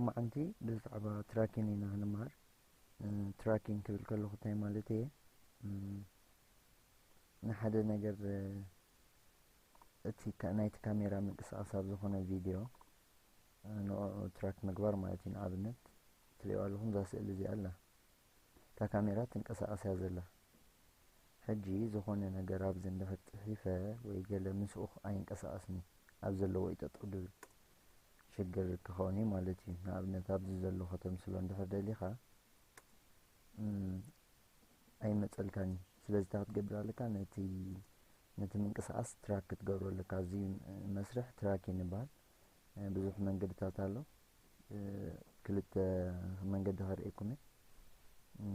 ሎማዓንቲ ብዛዕባ ትራኪን ኢና ክንመሃር። ትራኪን ክብል ከለኹ እንታይ ማለት እየ? ንሓደ ነገር እቲ ናይቲ ካሜራ ምንቅስቃስ ኣብ ዝኾነ ቪድዮ ንዕኡ ትራክ ምግባር ማለት እዩ። ንኣብነት ትሪእዋ ኣለኹም እዛ ስእሊ እዚኣ ኣላ። እታ ካሜራ ትንቀሳቐስ እያ ዘላ። ሕጂ ዝኾነ ነገር ኣብዚ እንድሕር ጽሒፈ ወይ ገለ ምስኡ ኣይንቀሳቐስን እዩ፣ ኣብ ዘለዎ እዩ ጠጠው ድብል። ሽግር ክኸውን እዩ ማለት እዩ። ንኣብነት ኣብዚ ዘሎ ከተምስሎ እንድሕር ደሊኻ ኣይመጸልካን እዩ። ስለዚ እንታይ ክትገብር ኣለካ? ነቲ ነቲ ምንቅስቃስ ትራክ ክትገብሮ ኣለካ። እዚ መስርሕ ትራኪን ይበሃል። ብዙሕ መንገድታት ኣሎ። ክልተ መንገዲ ከርእየኩም እየ።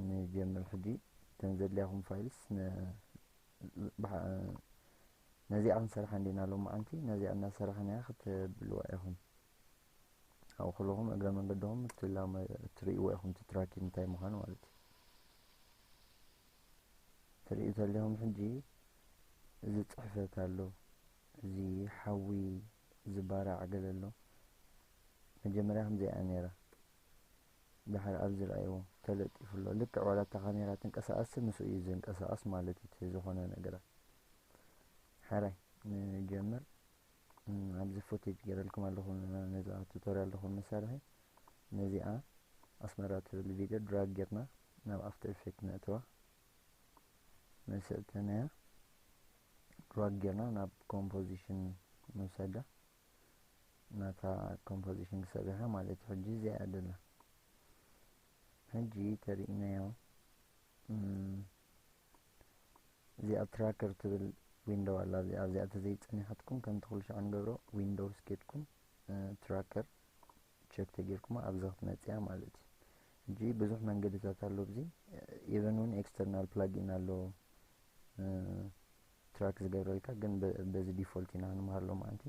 ንጀምር ሕጂ እተን ዘድልያኹም ፋይልስ ነዚኣ ክንሰርሓ እንዲና ሎማዓንቲ። ነዚኣ እናሰራሕናያ ክትብልዋ ኢኹም። ኣብኡ ከለኹም እግረ መንገድኹም እትሪእዎ ኢኹም እቲ ትራኪን እንታይ ምዃኑ ማለት እዩ። ትርእዩ ተለኹም ሕጂ እዚ ጽሕፈት ኣሎ፣ እዚ ሓዊ ዝባራዕ ገለ ኣሎ። መጀመርያ ከምዚኣ እያ ነይራ። ድሓር ኣብዚ ረኣይዎ ተለጢፉ ኣሎ። ልክዕ ዋላ እታ ካሜራ ትንቀሳቐስ ምስኡ እዩ ዝንቀሳቐስ ማለት እዩ። እቲ ዝኾነ ነገራት ሓራይ ንጀምር። ኣብዚ ፉቴጅ ገይረልኩም ኣለኹ ነዛ ቱቶሪያል ዝኾን መሳርሒ። ነዚኣ ኣስመራ ትብል ቪድዮ ድራግ ጌርና ናብ ኣፍተር ኢፌክት ነእትዋ። መሰእተናያ ድራግ ጌርና ናብ ኮምፖዚሽን ንውሰዳ። ናታ ኮምፖዚሽን ክሰሪሓ ማለት እዩ። ሕጂ እዚኣ እያ ደላ። ሕጂ ተሪእናዮ እዚኣ ትራከር ትብል ዊንዶው ኣላ። እዚኣ እዚኣ ተዘይጸኒሓትኩም ከምቲ ኩሉ ሻዕ ንገብሮ ዊንዶውስ ኬድኩም ትራከር ቸክ ተጌርኩማ ኣብዚ ክትመጽያ ማለት እዩ። ሕጂ ብዙሕ መንገድታት ኣሎ። ኣብዚ ኢቨን እውን ኤክስተርናል ፕላጊን ኣሎ ትራክ ዝገብረልካ፣ ግን በዚ ዲፎልት ኢና ክንምሃር ሎማዓንቲ።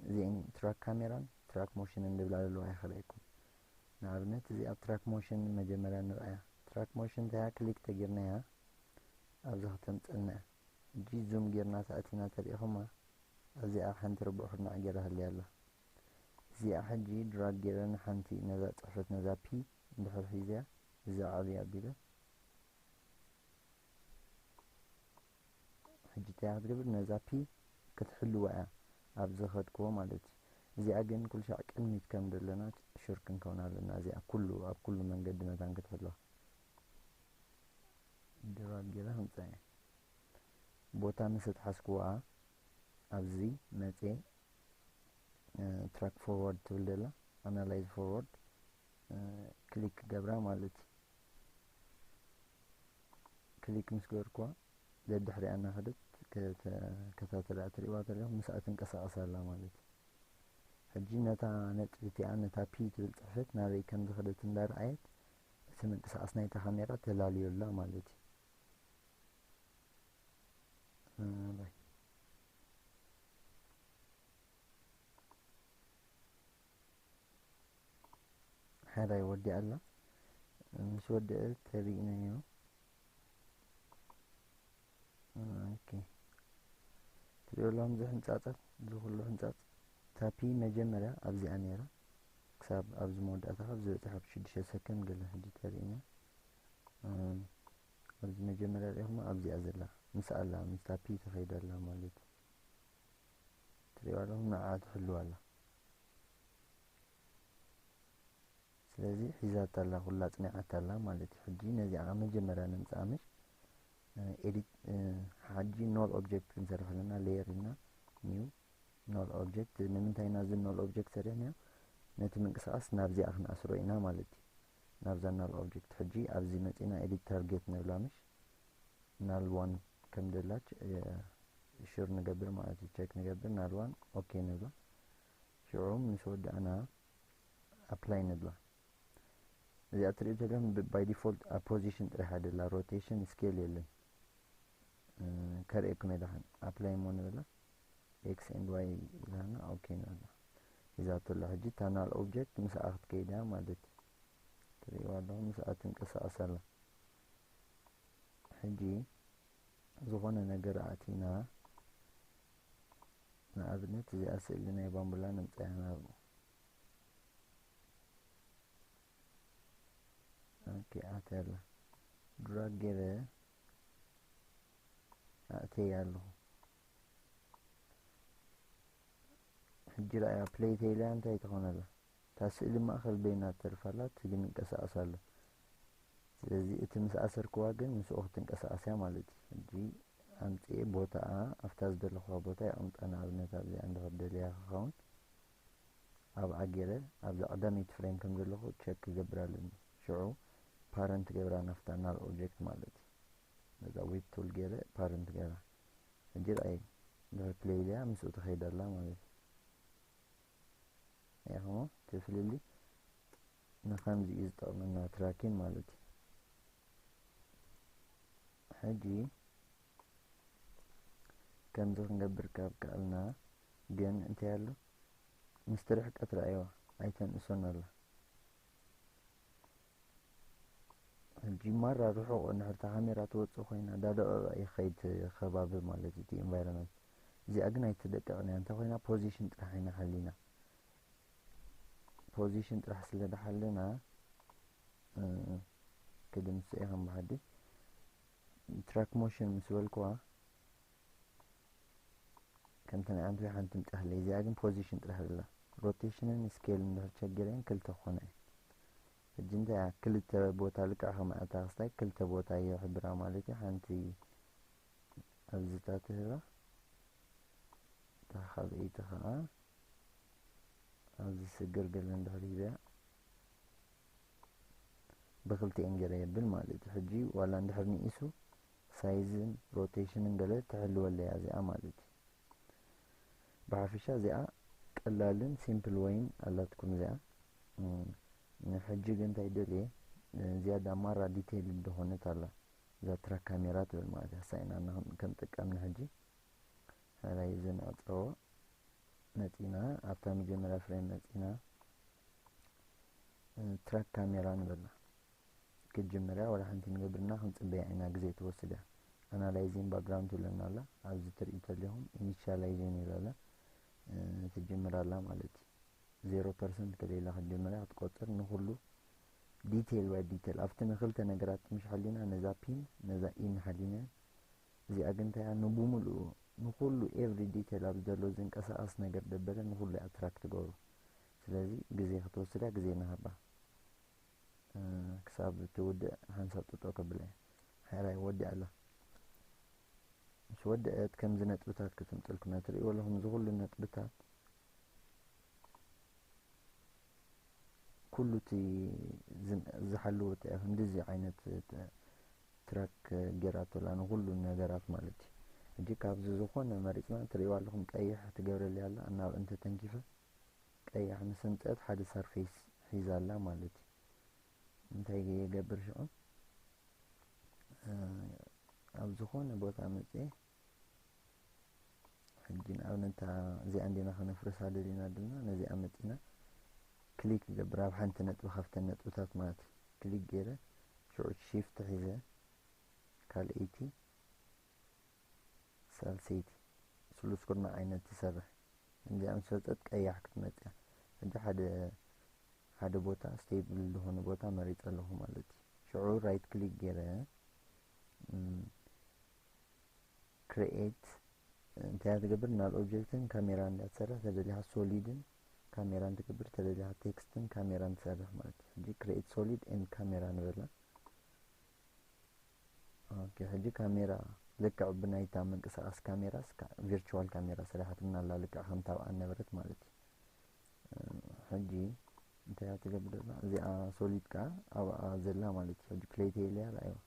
እዚአን ትራክ ካሜራን ትራክ ሞሽንን ዝብላ ዘለዋ ይኽእለኩም። ንኣብነት እዚኣ ትራክ ሞሽን መጀመርያ ንርኣያ። ትራክ ሞሽን እንተያ ክሊክ ተጌርናያ ኣብዚ ከተምፀልና እያ። ሕጂ ዙም ጌርና ተኣቲና ተሪኢኹማ እዚኣ ሓንቲ ርቡዕ ኩርናዕ ጌራ ህልያ ኣላ። እዚኣ ሕጂ ድራግ ጌረ ንሓንቲ ነዛ ፅሕፈት ነዛ ፒ እንድሕር ሒዝያ እዛ ዓብያ ኣቢለ ሕጂ እንታይ ክትገብር ነዛ ፒ ክትሕልዋ እያ ኣብ ዝኸድክዎ ማለት እዩ። እዚኣ ግን ኩሉ ሻዕ ቅድሚት ከም ዘለና ሹር ክንከውን ኣለና። እዚኣ ኩሉ ኣብ ኩሉ መንገዲ መታን ክትሕልዋ ድራግ ጌረ ከምፃ እየ። ቦታ ምስ ኣትሓዝክዋ ኣብዚ መፅየ ትራክ ፎርዋርድ ትብል ደላ ኣናላይዝ ፎርዋርድ ክሊክ ክገብራ ማለት እዩ። ክሊክ ምስ ገበርክዋ ደድሕሪኣ እናኸደት ከተተላ ትሪእዋ ተለኹም ምስኣ ትንቀሳቐስ ኣላ ማለት እዩ። ሕጂ ነታ ነጥቢ እቲኣ ነታ ፒ ትብል ፅሕፈት ናበይ ከም ዝኸደት እንዳረኣየት እቲ ምንቅስቃስ ናይታ ካሜራ ተላልዮ ኣላ ማለት እዩ። ሓራይ ወዲኣ ኣላ። ምስ ወደአት ተሪእናዮ። ኦኬ ትሪኦ ኣለኹም እዚ ሕንፃፃት እዚ ኩሉ ሕንፃፅ ታፒ መጀመርያ ኣብዚኣ ነይራ ክሳብ ኣብዚ መወዳእታ ካብ ዝበፅሐ ሽዱሽተ ሰከንድ ገለ ሕጂ ተሪእና። ኣብዚ መጀመርያ ሪኢኹማ ኣብዚኣ ዘላ ምስ ኣላ ምስ ታፒ ተኸይዳ ኣላ ማለት እዩ። ትሪእዋ ኣለኹም ንዓ ትሕልዋ ኣላ። ስለዚ ሒዛታ ኣላ ኩላ ፅኒዓታ ኣላ ማለት እዩ። ሕጂ ነዚኣ ካብ መጀመርያ ንምፅኣ ምሽ ኤዲት ሓጂ ኖል ኦብጀክት ክንሰርሕ ኣለና። ሌየር ኢልና ኒው ኖል ኦብጀክት ንምንታይ ኢና እዚ ኖል ኦብጀክት ሰሪሕናዮ? ነቲ ምንቅስቃስ ናብዚኣ ክንኣስሮ ኢና ማለት እዩ። ናብዛ ኖል ኦብጀክት ሕጂ ኣብዚ መፂና ኤዲት ታርጌት ንብላ ምሽ ናል ዋን ከም ደላች ሽር ንገብር ማለት እዩ። ቸክ ንገብር ናል ዋን ኦኬ ንብላ። ሽዑ ምስ ወዳእና ኣፕላይ ንብላ። እዚኣ ትሪኡ ዘለኹም ባይ ዲፎልት ኣብ ፖዚሽን ጥራሕ ደላ ሮቴሽን ስኬል የለን። ከርእየኩም እየ ደሓን ኣፕላይ እሞ ንብላ ኤክስ ኤንድ ዋይ ኢላና ኦኬ ንብላ። ሒዛቶ ኣላ ሕጂ ታናል ኦብጀክት ምስኣ ክትከይድ እያ ማለት እዩ። ትሪእዋ ኣለኹም ምስኣ ትንቀሳቐስ ኣላ። ሕጂ ዝኾነ ነገር ኣእቲና ንኣብነት እዚኣ ስእሊ ናይ ባምቡላ ነምፅኣ ናብ ኦኬ ኣትያ ኣላ። ድራግ ገይረ ኣእተያ ኣለኹ። ሕጂ ርኣያ ፕለይ ተይለያ እንታይ ትኾን ኣላ? እታ ስእሊ ማእኸል በይና ትተርፍ ኣላ፣ እቲ ግን ይንቀሳቐስ ኣሎ። ስለዚ እቲ ምስ ኣሰርክዋ ግን ምስኡ ክትንቀሳቐስ እያ ማለት እዩ። ሕጂ ኣምፅኤ ቦታኣ ኣብታ ዝደለኽዋ ቦታ የቐምጣ። ንኣብነት ኣብዚኣ እንድሕር ደልያ ክኸውን ኣብኣ ገይረ ኣብዛ ቀዳመይቲ ፍሬም ከም ዘለኹ ቸክ ክገብር ኣለኒ። ሽዑ ፓረንት ገብራ ናፍታ ናል ኦብጀክት ማለት እዩ። ነዛ ዌብ ቱል ገይረ ፓረንት ገብራ። ሕጂ ርኣይ እንድሕር ፕለይ ኢለያ ምስኡ ትኸይድ ኣላ ማለት እዩ። ኢኹሞ እቲ ፍልልይ ንኸምዚ እዩ ዝጠቕመና ትራኪን ማለት እዩ። ሕጂ ከምዚ ክንገብር ካብ ከኣልና ግን እንታይ ኣሎ? ምስቲ ርሕቀት ረኣይዋ ኣይተንእሶን ኣላ። ሕጂ ማራ ርሑቕ እንድሕር እታ ካሜራ ትወፅእ ኮይና ዳደቐቐ ይኸይድ እቲ ከባቢ ማለት እዩ፣ እቲ ኢንቫይሮንመንት። እዚኣ ግን ኣይትደቅቕን እያ። እንታይ ኮይና ፖዚሽን ጥራሕ ኢና ሓሊና። ፖዚሽን ጥራሕ ስለ ዝሓለና፣ እ፣ ክድምስሶ እየ ከም ብሓድሽ። ትራክ ሞሽን ምስ በልክዋ ከምቲ ናይ ኣንትዊ ሓንቲ ምጻ ኣለይ። እዚኣ ግን ፖዚሽን ጥራሕ ኣላ። ሮቴሽንን ስኬልን እንድሕር ቸጊረን ክልተ ክኾና እየ። ሕጂ እንታይ እያ? ክልተ ቦታ ልክዕ ከም ኣታ ክስታይ ክልተ ቦታ ይሕብራ ማለት እዩ። ሓንቲ ኣብዚታት ትህባ፣ እታ ካልኣይቲ ኸዓ ኣብዚ ስግር ገለ እንድሕር ሂበያ ብክልቲኤን ገለ የብል ማለት እዩ። ሕጂ ዋላ እንድሕር ንኢሱ ሳይዝን ሮቴሽንን ገለ ትሕልወለያ እዚኣ ማለት እዩ። ብሓፈሻ እዚኣ ቀላልን ሲምፕል ወይን ኣላትኩም እዚኣ። እም፣ ንሕጂ ግን እንታይ ደልየ፣ ዝያዳ ማራ ዲቴይል ዝኾነት ኣላ። እዛ ትራክ ካሜራ ትብል ማለት እያ። ሳይና እና ከም፣ ከም ጥቀም ንሕጂ። ሓራይ እዚ ንዕጸዎ መጺና፣ ኣብታ መጀመርያ ፍሬም መጺና፣ እ፣ ትራክ ካሜራ ንበላ። ክትጅምር እያ፣ ወላ ሓንቲ ንገብርና ክንጽበያ ኢና፣ ግዜ ትወስድ እያ። ኣናላይዚንግ ባክግራውንድ ትብለና ኣላ። ኣብዚ ትርእዩ ተለኹም ኢኒሻላይዜን ይብላ ኣላ። እ፣ ትጅምር ኣላ ማለት እዩ። ዜሮ ፐርሰንት ከለይላ ክትጅምር እያ ክትቆጽር፣ ንኹሉ ዲቴይል ባይ ዲቴይል። ኣብቲ ንኽልተ ነገራት ምሽ ሓሊና፣ ነዛ ፒን፣ ነዛ ኢን ሓሊና። እዚኣ ግን እንታይ እያ? ንብምሉኡ፣ ንኹሉ ኤቭሪ ዲቴይል ኣብ ዘሎ ዝንቀሳቐስ ነገር ደበለ ንኹሉ እያ ትራክ ትገብሮ። ስለዚ ግዜ ክትወስድ እያ፣ ግዜ ንሃባ። እ፣ ክሳብ ትውድእ ሓንሳብ ጠጠው ከብላ እየ። ሓራይ ወዲኣ ኣላ። ምስ ወደአት ከምዚ ነጥብታት ክትምጥልኩም እያ። ትርእይዎ ኣለኹም እዚ ኩሉ ነጥብታት፣ ኩሉ እቲ ዝን-፣ ዝሓለወ እንታይ እዩ? ክንድዚ ዓይነት ት-፣ ትራክ ጌራቶ ኣላ ንኩሉ ነገራት ማለት እዩ። ሕጂ ካብዚ ዝኾነ መሪጽና ትርእይዋ ኣለኹም ቀይሕ ትገብረለይ ኣላ፣ እናብ እንተ ተንኪፈ ቀያሕ ምስ ኣምጸአት ሓደ ሰርፌስ ሒዛ ኣላ ማለት እዩ። እንታይ ይገብር ሽዑ? እ፣ ኣብ ዝኾነ ቦታ መጽየ፣ ሕጂ ንኣብነት እታ እዚኣ እንዲና ከነፍርሳ ደሊና ድማ ነዚኣ መጺና ክሊክ ይገብር ኣብ ሓንቲ ነጥቢ ካብተን ነጥብታት ማለት እዩ። ክሊክ ገይረ ሽዑ ሺፍት ሒዘ ካልኣይቲ ሳልሰይቲ ስሉስ ኩርናዕ ዓይነት ትሰርሕ። እንዲኣ ምስ ወጸት ቀያሕ ክትመጽእ እያ። ሕጂ ሓደ፣ ሓደ ቦታ ስቴብል ዝኾነ ቦታ መሪጸ ኣለኹ ማለት እዩ። ሽዑ ራይት ክሊክ ገይረ፣ እም፣ ክሪኤት እንታይ እያ ትገብር? ናብ ኦብጀክትን ካሜራን እያ ትሰርሕ። ተደሊኻ ሶሊድን ካሜራን ትገብር፣ ተደሊኻ ቴክስትን ካሜራን ትሰርሕ ማለት እዩ። ሕጂ ክሪኤት ሶሊድ ኤንድ ካሜራ ንበላ። ኦኬ፣ ሕጂ ካሜራ ልክዕ ብናይታ ምንቅስቓስ ካሜራስ ካ-፣ ቪርቹዋል ካሜራ ሰሪሓትና ኣላ፣ ልክዕ ከምታ ኣብኣ ነበረት ማለት እዩ። ሕጂ እንታይ እያ ትገብር ዘላ? እዚኣ ሶሊድ ከኣ ኣብኣ ዘላ ማለት እዩ። ሕጂ ፕሌይ ተይለያ ርኣይዋ።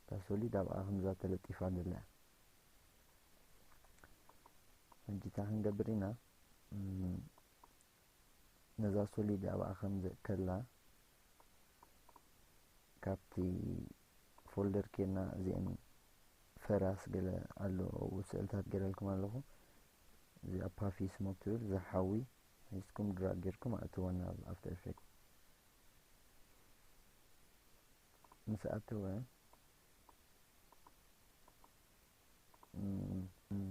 እታ ሶሊድ ኣብኣ ከምዛ ተለጢፋ ዘላ እያ። ሕጂ እንታይ ክንገብር ኢና? እም፣ ነዛ ሶሊድ ኣብኣ ከም ዘእከላ ካብቲ ፎልደር ኬድና እዚአን ፈራስ ገለ ኣሎ ኣብኡ ስእልታት ገይረልኩም ኣለኹ። እዚኣ ፓፊ ስሞክ ትብል እዛ ሓዊ ሒዝኩም ድራግ ጌርኩም ኣእትወና ኣብ ኣፍተር ኤፌክት። ምስ ኣተወ እም፣ እም፣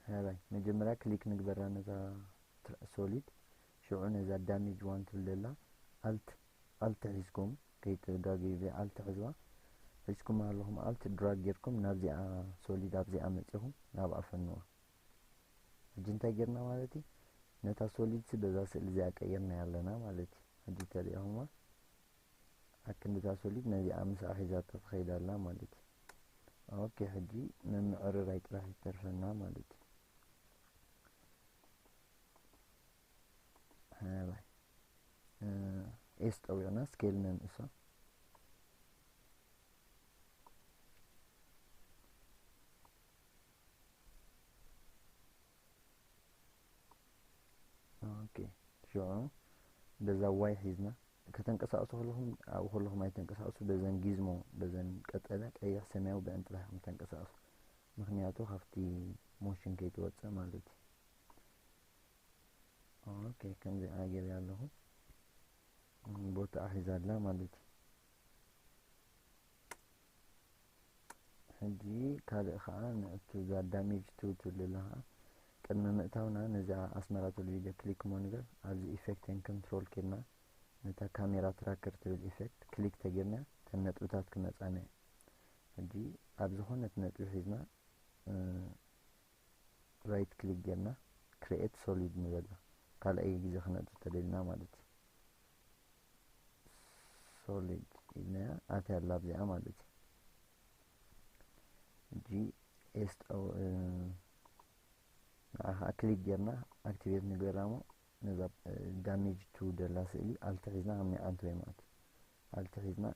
ሃላይ መጀመርያ ክሊክ ንግበራ ነዛ ትራ-፣ ሶሊድ። ሽዑ ነዛ ዳሜጅ ዋን ትብል ዘላ ኣልት፣ ኣልት ሒዝኩም ከይትጋገዩ ብኣልት ሕዝዋ። ሒዝኩማ ኣለኹም ኣልት ድራግ ጌርኩም ናብዚኣ ሶሊድ ኣብዚኣ መጺኹም ናብኣ ፈንዋ። ሕጂ እንታይ ጌርና ማለት እዩ? ነታ ሶሊድ ሲ በዛ ስእሊ እዚኣ ቀይርናያ ኣለና ማለት እዩ። ሕጂ ተሪኢኹማ ኣክንድታ ሶሊድ ነዚኣ ምስኣ ሒዛቶ ትኸይድ ኣላ ማለት እዩ። ኦኬ፣ ሕጂ ምምዕርራይ ጥራሕ ይተርፈና ማለት እዩ። ሃላይ ኤስ ጠዊቕና ስኬል ነንእሶ። ኦኬ፣ ሽዑ በዛ ዋይ ሒዝና ከተንቀሳቕሱ ከለኹም ኣብኡ ከለኹም ኣይተንቀሳቕሱ። በዘን ጊዝሞ በዘን ቀጠለ ቀይሕ ሰማያዊ ብዕን ጥራሕ ኢኹም ተንቀሳቕሱ። ምኽንያቱ ካብቲ ሞሽን ከይትወፅእ ማለት እዩ። ኦኬ፣ ከምዚ ኣገይረ ኣለኹ። ቦታኣ ሒዛ ኣላ ማለት እዩ። ሕጂ ካልእ ኸዓ ንእቱ እዛ ዳሜጅ ቱ ትብል ዘላ ኸዓ ቅድሚ ምእታውና ነዚኣ ኣስመራ ቴሌቪዥን ክሊክ እሞ ንገር ኣብዚ ኢፌክት ኤንድ ኮንትሮል ኬድና ነታ ካሜራ ትራከር ትብል ኢፌክት ክሊክ ተጌርና እተን ነጥብታት ክመጻና እዩ። ሕጂ ኣብ ዝኾነት ነጥቢ ሒዝና እ፣ ራይት ክሊክ ጌርና ክሪኤት ሶሊድ ንበላ ካልኣይ ግዜ ክነእቱ ተደልና ማለት እዩ። ሶሊድ ኢልናያ ኣትያ ኣላ ኣብዚኣ ማለት እዩ። ሕጂ ኤስት ንዓ ከዓ ክሊክ ጌርና ኣክቲቬት ንግበራ እሞ ነዛ ዳሜጅ ቱ ደላ ስእሊ ኣልቲ ሒዝና ከም ናይ ኣንት ወይ ማለት እዩ። ኣልቲ ሒዝና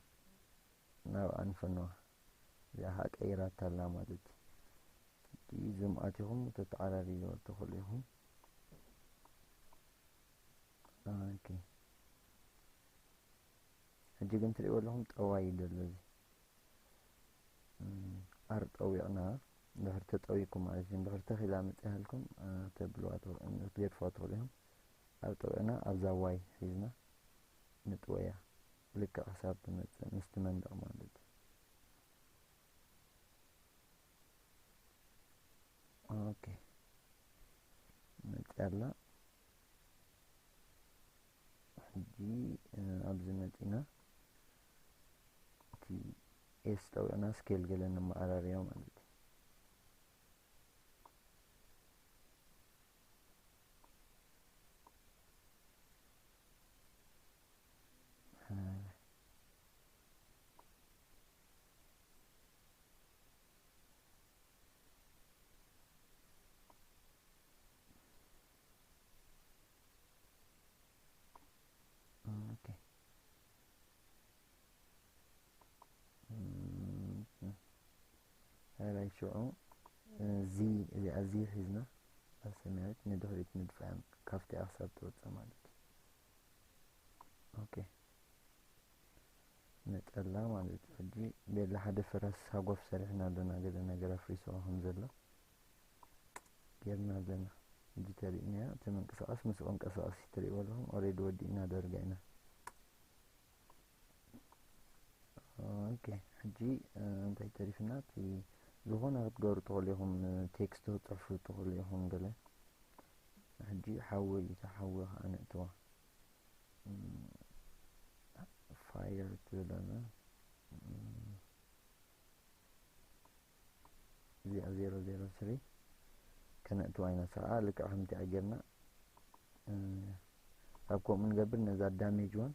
ናብኣ ንፈንዋ። እዚኣ ከዓ ቀይራታ ኣላ ማለት እዩ። ሕጂ ዙም ኣቲኹም ተተዓራርይዎ ትኽእሉ ኢኹም። ኦኬ። ሕጂ ግን ትሪእዎ ኣለኹም ጠዋይ እዩ ዘሎ እዚ። እም፣ ኣር ጠዊቕና፣ ድሕሪ ተጠዊቅኩም ማለት እዩ። ድሕሪ ተኺላ መፂኣልኩም፣ እ፣ ተብልዋ ትኽእሉ፣ ክትገድፍዋ ትኽእሉ ኢኹም። ኣር ጠዊቕና ኣብዛ ዋይ ሒዝና ንጥወያ። ልክዕ ክሳብ ትመፅእ ምስቲ መንደቕ ማለት እዩ። ኦኬ። መፅያ ኣላ። ሕጂ፣ እ፣ ኣብዚ መፂና እቲ ኤስ ጠዊቕና ስኬል ገለ ነመዓራርዮ ማለት እዩ። ኦኬ። እም፣ ሃይላይ ሽዑ፣ እዚ፣ እዚኣ እዚ ሒዝና ኣብ ሰማያዊት ንድሕሪት ንድፋ እያ ካብቲ ኣኽሳብ ትወፅእ ማለት እዩ። ኦኬ። ነጠላ ማለት እዩ። ሕጂ ቤላ ሓደ ፈረስ ሃጎፍ ሰሪሕና ኣለና፣ ገለ ነገር ኣፍሪስዎ ከም ዘሎ ጌርና ኣለና። ሕጂ ተሪእናያ፣ እቲ ምንቅስቓስ ምስ ቀንቀሳቐሲ ትሪእዎ ኣለኹም፣ ኦሬዲ ወዲእና ዳርጋ ኢና። ኦኬ፣ ሕጂ፣ እ፣ እንታይ ተሪፍና? እቲ ዝኾነ ክትገብሩ ትኽእሉ ኢኹም፣ እ፣ ቴክስት ክትጽሕፉ ትኽእሉ ኢኹም ገለ። ሕጂ ሓዊ እዩ፣ እታ ሓዊ ኸዓ ነእትዋ። እም፣ ፋየር ትብል ኣላ። እም፣ እዚኣ ዜሮ ዜሮ ስሪ ከነእትዋ ኢና። ሰዓ ልክዕ ከምቲኣ ጌርና፣ እ፣ ኣብ ከምኡ ንገብር። ነዛ ዳሜጅ ዋን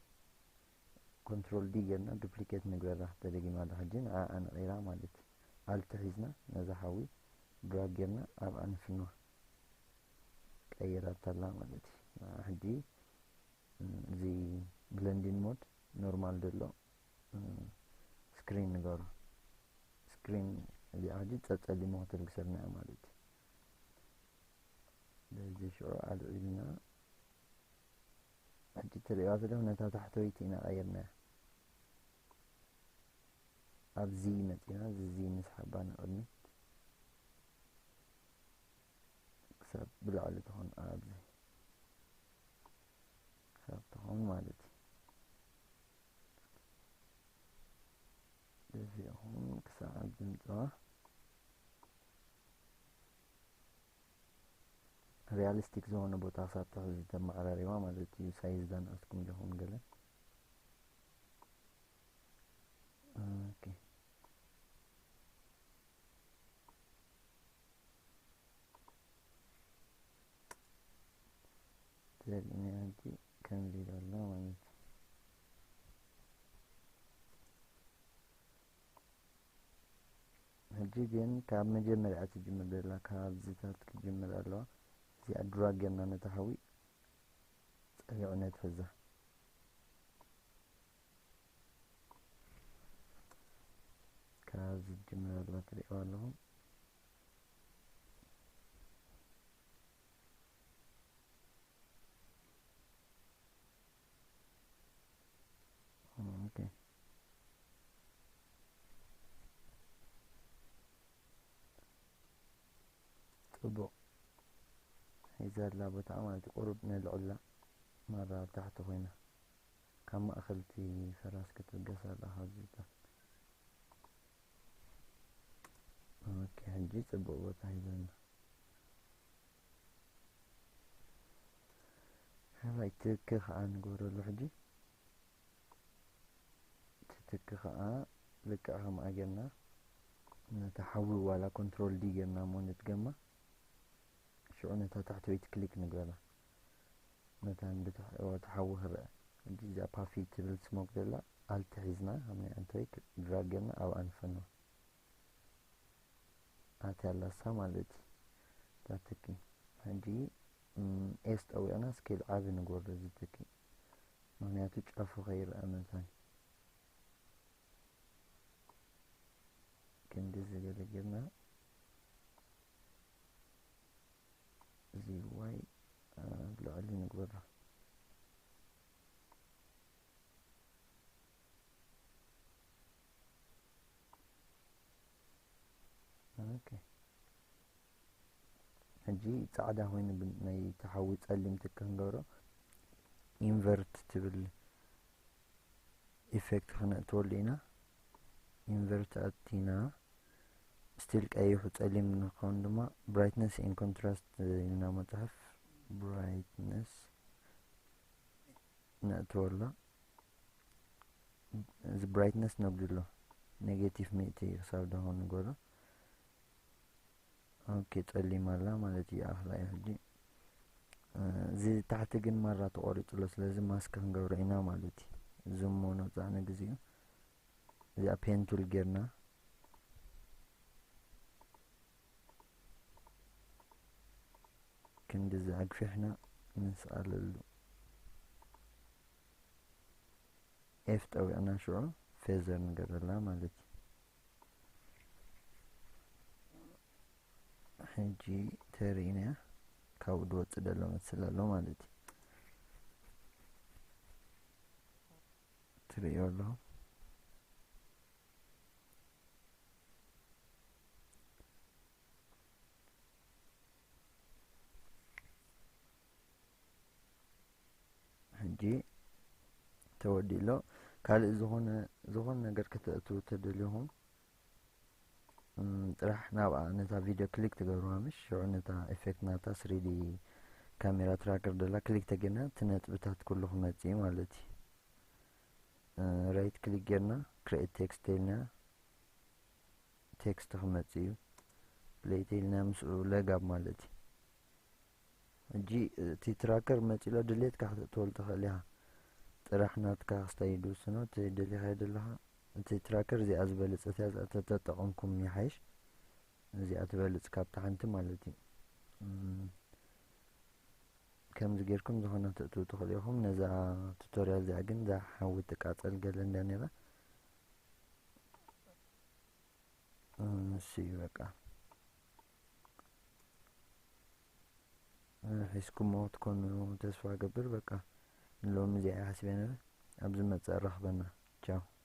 ኮንትሮል ዲ ጌርና ዱፕሊኬት ንግበራ። ተደጊማ ኣላ ሕጂ ንዓኣ ንቐይራ ማለት እዩ። ኣልት ሒዝና ነዛ ሓዊ ድራግ ጌርና ኣብኣ ንፍንዋ። ቀይራታ ኣላ ማለት እዩ። ንዓ ሕጂ፣ እ፣ እዚ ብለንዲንግ ሞድ ኖርማል ዘሎ፣ እ፣ ስክሪን ንገሮ። ስክሪን እዚኣ ሕጂ ጸጸሊሙ ክትልግሰልና እያ ማለት እዩ። በዚ ሽዑ ኣልዒልና ሕጂ ትሪእዋ ዘለኹም ነታ ታሕተወይቲ ኢና ቀይርናያ። ኣብዚ መፂና፣ እዚ፣ እዚ ንስሓባ ንቕድሚት ክሳብ ብላዕሊ ትኾን፣ ኣብዚ ክሳብ ትኾን ማለት እዩ። ደፊእኹም ክሳብ ኣብዚ ምፅዋ። ሪያሊስቲክ ዝኾነ ቦታ ክሳብ ትሕዚ ተመዓራሪዋ ማለት እዩ። ሳይዝ ዳንኣስኩም ዲኹም ገለ። ዘርእና ሕጂ ከምዚ ኢሉ ኣሎ ማለት እዩ። ሕጂ ግን ካብ መጀመርያ ትጅምር ዘላ ካብዚታት ክጅምር ኣለዋ። እዚኣ ድራግ ጌርና ነታ ሓዊ ጸሪዑ ነትሕዛ። ካብዚ ትጅምር ኣላ ትርእይዋ ኣለኹም። ኦኬ። ጽቡቕ። ሒዛ ኣላ ቦታኣ ማለት እዩ። ቁሩብ ነልዕላ ማራ ኣብ ታሕቲ ኮይና። ካብ ማእኸል እቲ ፈራስ ክትብገስ ኣላ ካብዚ ታ-፣ ኦኬ፣ ሕጂ ጽቡቕ ቦታ ሒዛ ኣላ። ካልኣይ ትኪ ከኣ ንገብረሉ ሕጂ። እቲ ትኪ ከኣ ልክዕ ከምኣ ጌርና ነታ ሓዊ ዋላ ኮንትሮል ዲ ጌርና እሞ ንድገማ። ሽዑ ነታ ታሕተወይቲ ክሊክ ንግበራ። ነታ ንብታሕ-፣ እቲ ሓዊ ክረአ። ሕጂ እዚኣ ፓፊ ትብል ስሞክ ዘላ ኣልት ሒዝና፣ ካብ ናይ ኣንትሬክ ድራግ ጌርና ኣብኣ ንፈንዋ። ኣትያ ኣላ እሳ ማለት እዩ። እዛ ትኪ። ሕጂ፣ እም፣ ኤስ ጠዊቕና ስኬል ዓቢ ንግበሮ እዚ ትኪ። ምኽንያቱ ጫፉ ከይረኣ መታን። ክንድዚ ገለ ጌርና እዚ ዋይ ኣብ ላዕሊ ንግበሮ። ኦኬ። ሕጂ ጻዕዳ ኮይኑ ብ-፣ ናይ ተሓዊ ጸሊም ትኪ ክንገብሮ ኢንቨርት ትብል ኢፌክት ክነእትወሉ ኢና። ኢንቨርት ኣቲና ስቲል ቀይሑ ጸሊም ንኸውን ድማ ብራይትነስ ኤን ኮንትራስት ኢልና መጽሓፍ ብራይትነስ ነእትወላ። እዚ ብራይትነስ ነጉድሎ፣ ኔጌቲቭ ሚእቲ ክሳብ ደኾን ንገሮ። ኦኬ፣ ጸሊም ኣላ ማለት እዩ። ኣኽላ እዩ ሕጂ። እ፣ እዚ ታሕቲ ግን ማራ ተቖሪጹ ኣሎ፣ ስለዚ ማስክ ክንገብሮ ኢና ማለት እዩ። ዙም ነውጽኣ ንግዚኡ። እዚኣ ፔን ቱል ጌርና ክንድዚ ኣግፊሕና ንስኣለሉ። ኤፍ ጠዊዕና ሽዑ ፌዘር ንገረላ ማለት እዩ። ሕጂ ተርእይናያ ካብኡ ድወጽእ ደሎ መስል ኣሎ ማለት እዩ። ትርእዮ ኣለኹም። ሕጂ ተወዲኡ ኣሎ። ካልእ ዝኾነ፣ ዝኾነ ነገር ከተእትዉ ተደሊኹም፣ እም፣ ጥራሕ ናብኣ ነታ ቪድዮ ክሊክ ትገብርዋ፣ ምሽ ሽዑ ነታ ኤፌክት ናታ ስሪ ዲ ካሜራ ትራከር ደላ ክሊክ ተጌርና፣ እቲ ነጥብታት ኩሉ ክመጽእ እዩ ማለት እዩ። እ፣ ራይት ክሊክ ጌርና ክሬኤት ቴክስት ኢልና ቴክስት ክመጽእ እዩ። ፕሌይ ኢልና ምስኡ ለጋብ ማለት እዩ። ሕጂ እቲ ትራከር መጺኡ ኣሎ፣ ድሌትካ ክተእትወሉ ትኽእል ኢኻ። ጥራሕ ናትካ ክስታይ ድውስኖ፣ እቲ ደሊኻዮ ዘለኻ። እቲ ትራከር እዚኣ ዝበለጸት እያ፣ እዚኣ ተተጠቐምኩም ይሓይሽ። እዚኣ ትበልጽ ካብታ ሓንቲ ማለት እዩ። እም፣ ከምዚ ጌርኩም ዝኾነ ተእትዉ ትኽእሉ ኢኹም። ነዛ ቱቶርያል እዚኣ ግን እዛ ሓዊ ትቃጸል ገለ እንድያ ነይራ። እም፣ እሺ፣ በቃ። እ፣ ሒዝኩሞ ክትኮኑ ተስፋ እገብር። በቃ፣ ንሎሚ እዚኣ እየ ሓሲበ ነይረ። ኣብ ዝመጽእ ኣራኽበና። ቻው።